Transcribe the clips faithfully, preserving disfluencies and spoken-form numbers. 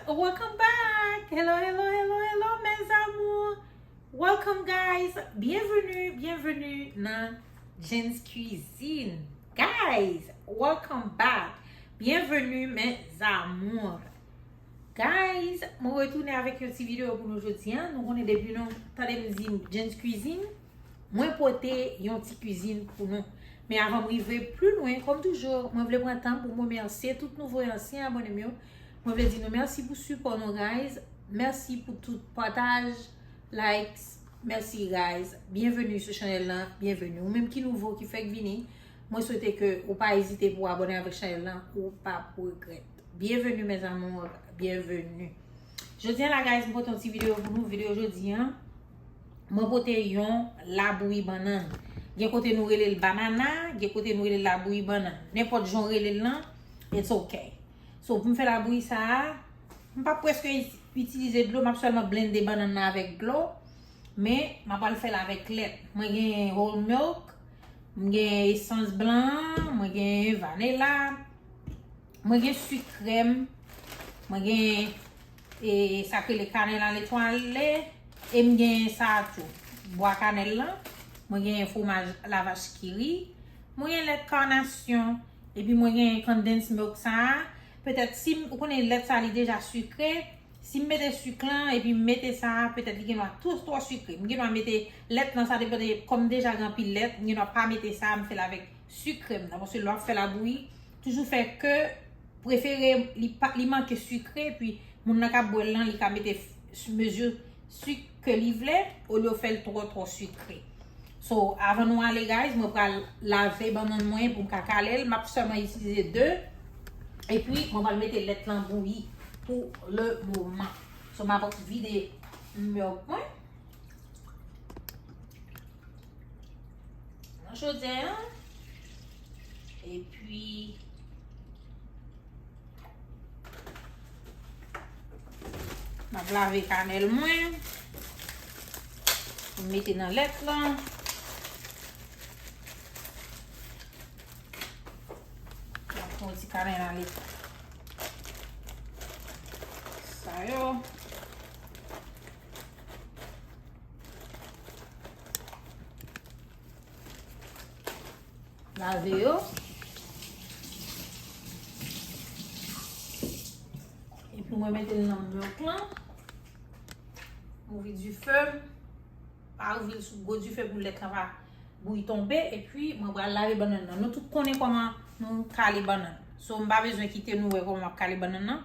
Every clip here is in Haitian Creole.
Welcome back! Hello, hello, hello, hello, mes amours! Welcome, guys! Bienvenue, bienvenue nan Jen's Cuisine. Guys, welcome back! Bienvenue, mes amours! Guys, mwen retounen avèk yon ti videyo pou nou jodi a. Nou konnen depi nou tande m di Jen's Cuisine, mwen pote yon ti kwizin pou nou. Men avan m rive pli lwen, kòm toujou, mwen vle pran tan pou m remèsye tout nouvo e ansyen abòne m yo. Mwen vle di nou mèsi pou sipò nou, guys. Mèsi pou tout pataj, likes. Mèsi, guys. Byenveni sou chanèl lan. Byenveni. Ou menm ki nouvo, ki fèk vini, mwen swete ke ou pa ezite pou abòne avèk chanèl lan, ou p ap regrèt. Byenveni, mes amours. Byenveni. Jodi a la, guys, m pote yon ti videyo pou nou. Videyo jodi a, mwen pote yon labouyi bannann. Gen kote nou rele l banana, gen kote nou rele l labouyi bannann. Nenpòt jan w rele l lan, it's okay. So, pou m fè labouyi sa a, m p ap prèske itilize dlo, m ap sèlman blende bannann nan avèk dlo. Men, m ap al fè l avèk lèt. Mwen gen whole milk, mwen gen esans blan, mwen gen vanila, mwen gen sik krèm, mwen gen, e, sa k rele kanèl a letwale, e m gen sa a tou, bwa kanèl lan, mwen gen fwomaj lavach kiri, mwen gen lèt kanasyon, epi mwen gen condensed milk sa a. Petèt si m, ou konnen lèt sa a li deja sikre, si m mete sik lan epi m mete sa a, petèt li gen dwa twò, twò sikre. M gen dwa mete lèt lan, sa depann de, kòm deja gen anpil lèt, m gen dwa pa mete sa a, m fè l avèk sik krèm nan. Paske lè w ap fè labouyi, toujou fè ke, prefere li pa, li manke sikre, epi moun nan k ap bwè l lan, li ka mete f-, mezi sik ke li vle, olye w fè l twò, twò sikre. So, avan nou ale, guys, mwen pral lave bannann mwen pou m ka kale l. M ap sèlman itilize de. Epi, mwen pral mete lèt lan bouyi pou le moman. So, m ap vide milk mwen nan chodyè an. Epi, m ap lave kanèl mwen. M mete nan lèt lan. M ap pran yon ti kanèl ale sa yo. Lave yo. Epi mwen mete l nan milk lan. Ouvri dife. Pa ouvri l sou gwo dife pou lèt lan pa bouyi tonbe. Epi mwen pral lave bannann nan. Nou tout konnen kòman nou kale bannann. So, m pa bezwen kite nou wè kòman m ap kale bannann nan.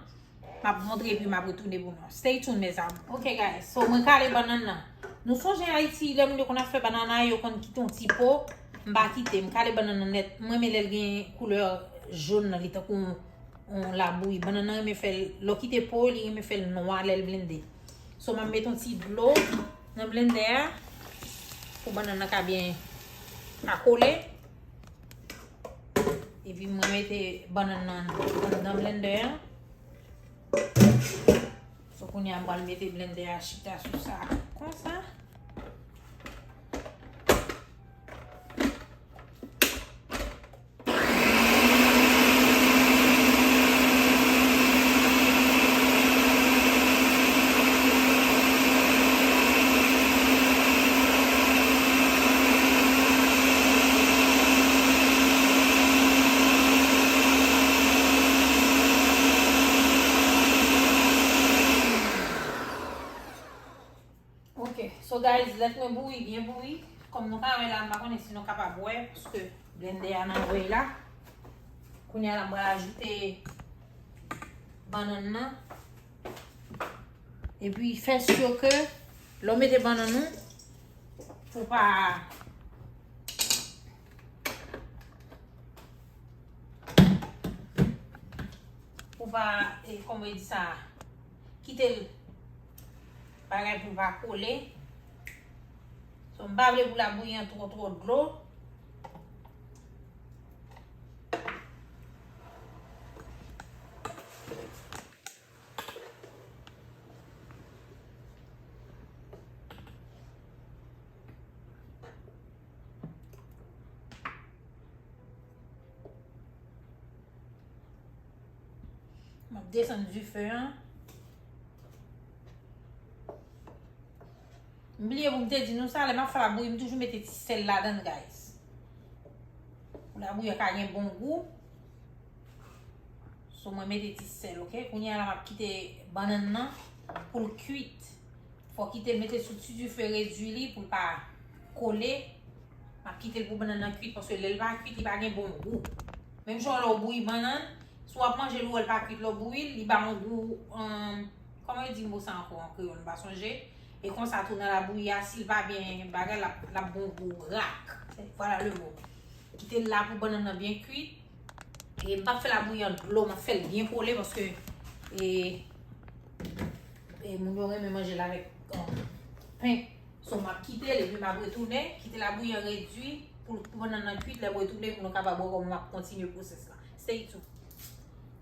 M ap montre epi m ap retounen pou nou. Stay tuned, mes amours. Ok, guys. So, mwen kale bannann nan. Nou sonje Ayiti, lè moun yo konn ap fè bannann nan, yo konn kite yon ti po. M pa kite, m kale bannann nan nèt. Mwen renmen lè l gen koulè jòn nan, li tankou yon, yon labouyi. Bannann nan renmen fè l, lè w kite po, li renmen fè l nwa lè l blende. So, m ap met yon ti dlo nan blendè a pou bannann nan ka byen pa kole. Epi mwen mete bannann nan anndan blendè a. So, kounye a m pral mete blendè a chita sou sa konsa. Ok, so guys, lèt mwen bouyi, byen bouyi. Kòm nou ka wè la, m pa konnen si nou kapab wè, paske blendè a nan vèy la. Kounye a la, m pral ajoute bannann nan. Epi fè si ke lè w mete bannann ou, pou pa, pou pa, e, kòman yo di sa, kite l bagay pou l pa kole. So, m pa vle pou labouyi an twò, twò dlo. M ap desann dife an. M bliye pou m te di nou sa, lè m ap fè labouyi, m toujou mete ti sèl ladan l, guys. Pou labouyi an ka gen bon gou. So, mwen mete ti sèl, oke? Kounye a la, m ap kite bannann nan pou l kuit. Fò kite l mete sou ti dife redui li pou l pa kole. M ap kite l pou bannann nan kuit, paske lè l pa kuit, li pa gen bon gou. Menm jan lè w bouyi bannann, si w ap manje l, ou wè l pa kuit, lè w bouyi l, li ba yon gou, um, kòman yo di mo sa ankò an kreyòl, m pa sonje. E konsa tou nan labouyi a, si l pa byen bagay, l ap, l ap gon gou rak. Voilà le mot. Kite l la pou bannann nan byen kuit. E m p ap fè labouyi an dlo, m ap fè l byen kole paske, e, e moun yo renmen manje l avèk, um, pen. So, m ap kite l epi m ap retounen, kite labouyi an redui pou, pou bannann nan kuit, lè m retounen pou nou kapab wè kòman m ap kontinye pwosès la. Stay tuned.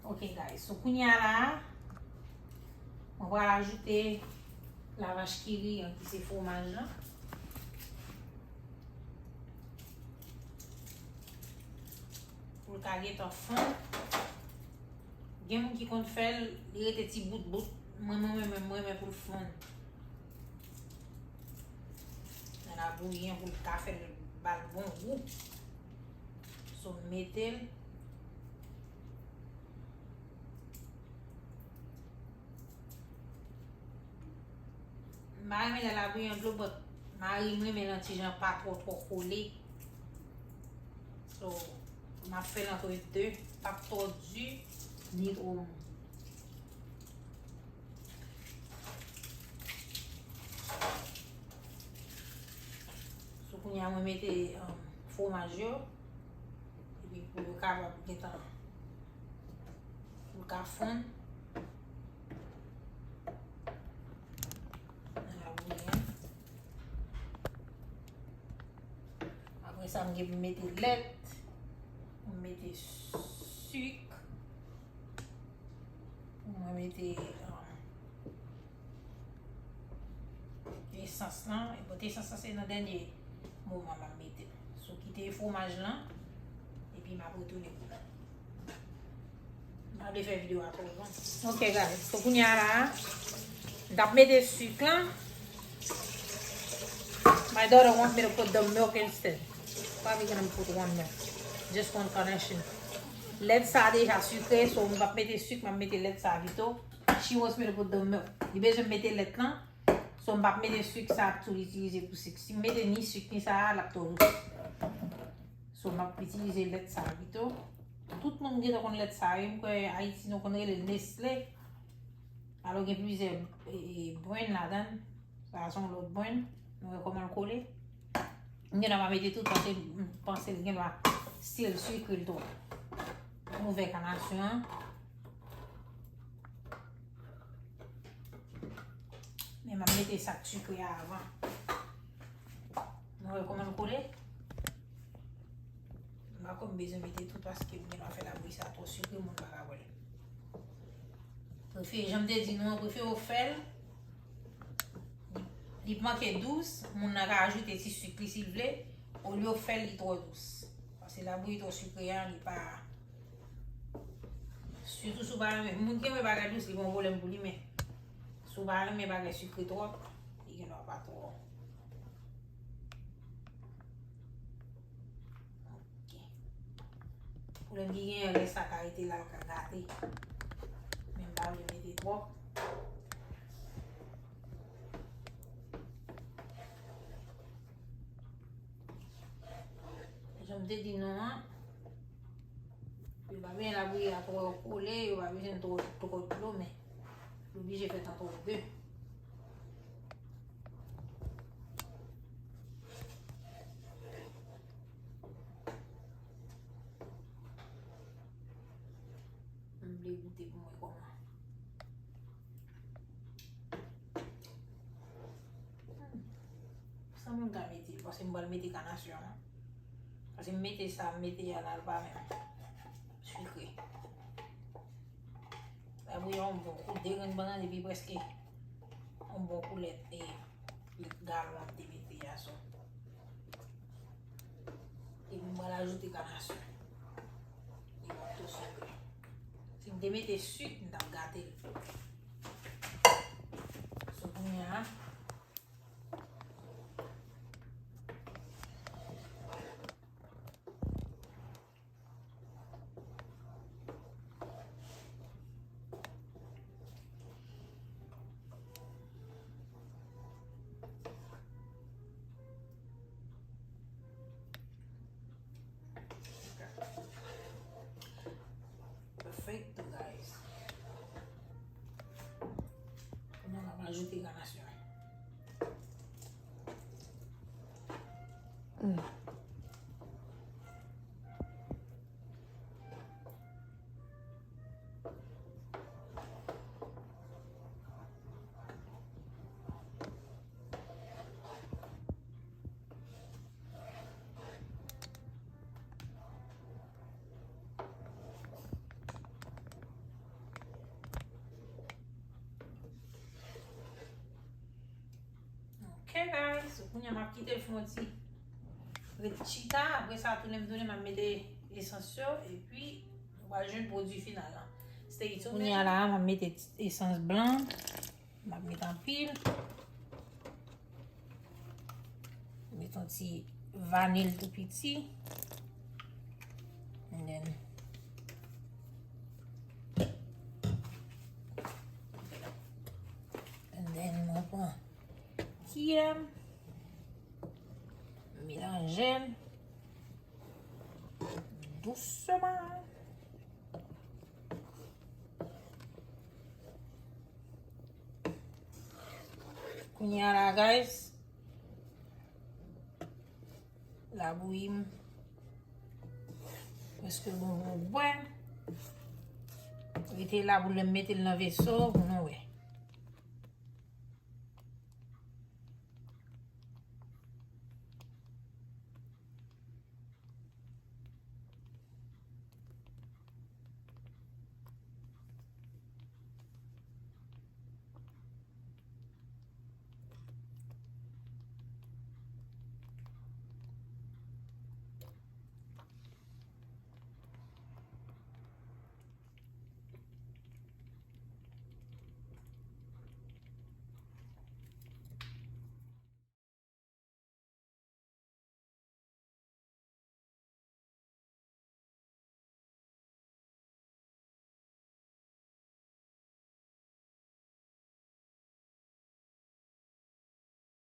Ok, guys. So, kounye a la, mwen pral ajoute lavach kiri an, ki se fwomaj lan. Pou l ka gentan fonn. Gen moun ki konn fè l, li rete ti bout bout. Mwen, mwen, mwen, mwen, mwen renmen pou l fonn. Nan labouyi an pou l ka fè l ba l bon gou. So, m mete l. M pa renmen lè labouyi an dlo, but mari m renmen l an ti jan pa twò, twò kole. So, m ap fè l antre de, p ap twò di, ni twò mou. So, kounye a, mwen mete, um, fwomaj yo. Epi pou yo kapab gentan, pou l ka fonn nan labouyi an. Apre sa, m gen pou m mete lèt, pou m mete sik, pou mwen mete, um, esans lan. E pote esans lan, se nan dènye moman m ap mete l. So, kite fwomaj lan, epi m ap retounen pou nou. M pa vle fè videyo a twò long. Ok, guys. So, kounye a la, m t ap mete sik lan. My daughter want me to put the milk instead. Probably gonna put one milk. Just one carnation. Lèt sa deja sikre, so m p ap mete sik, m ap mete lèt sa pito. She wants me to put the milk. Li bezwen m mete lèt lan. So, m p ap mete sik sa ap tou itilize pou sik. Si m mete ni sik ni sa, l ap twò dous. So, m ap itilize lèt sa pito. Tout moun gentan konn lèt sa, wi. M kwè Ayiti nou konn rele l Nestlé. Alò, gen plizyè, e, e, brand ladan l. Sa a se yon lòt brand. Nou wè kòman l kole. M gen dwa pa mete tout, paske m panse l gen dwa still sikre l twòp. M ouvè kanasyon an. Men m ap mete sa k sikre a avan. Nou wè kòman l kole? M pa kwè m bezwen mete tout paske m gen dwa fè labouyi sa twò sikre, moun pa ka wè l. Prefere, jan m te di nou an, prefere w fè l, li, li manke dous, moun nan ka ajoute ti sik li si l vle, olye w fè l, li twò dous. Paske labouyi twò sikre a, li pa, sitou si w pa renmen, moun ki renmen bagay dous, li pa yon pwoblèm pou li, men si w pa renmen bagay sikre twòp, li gen dwa pa twò. Ok. Pwoblèm ki genyen, lè sa ka rete la, l ka gate. Men m pa vle mete twòp. Jan m te di nou an, yo pa bezwen labouyi a twò kole, yo pa bezwen twò, twò dlo, men yo oblije fèt an twò de. M vle goute pou m wè kòman. Hmm. Sanble m ka mete l, paske m pral mete kanasyon an. Paske m mete sa, m mete a la, l pa menm sikre. Labouyi yon bon kou, de grenn bannann epi prèske yon bon kou lèt, e, lèt galon m te mete a, so. Epi m pral ajoute kanasyon. Li p ap twò sikre. Si m te mete sik, m t ap gate l. So, kounye a, Jete granasyon. Mm. Ok, guys, so kounye a m ap kite l fè yon ti ret chita. Apre sa, tounen m tounen, m ap mete esans yo, epi nou pral jwenn pwodui final la. Stay tuned. Kounye a la, m ap mete ti esans blan. M ap mete anpil. Mete yon ti vanil tou piti. And then, and then, mwen pran kiyè m, melanje l dousman. Kounye a la, guys, labouyi m prèske bon pou bwè. Rete la pou lè m mete l nan veso pou nou wè.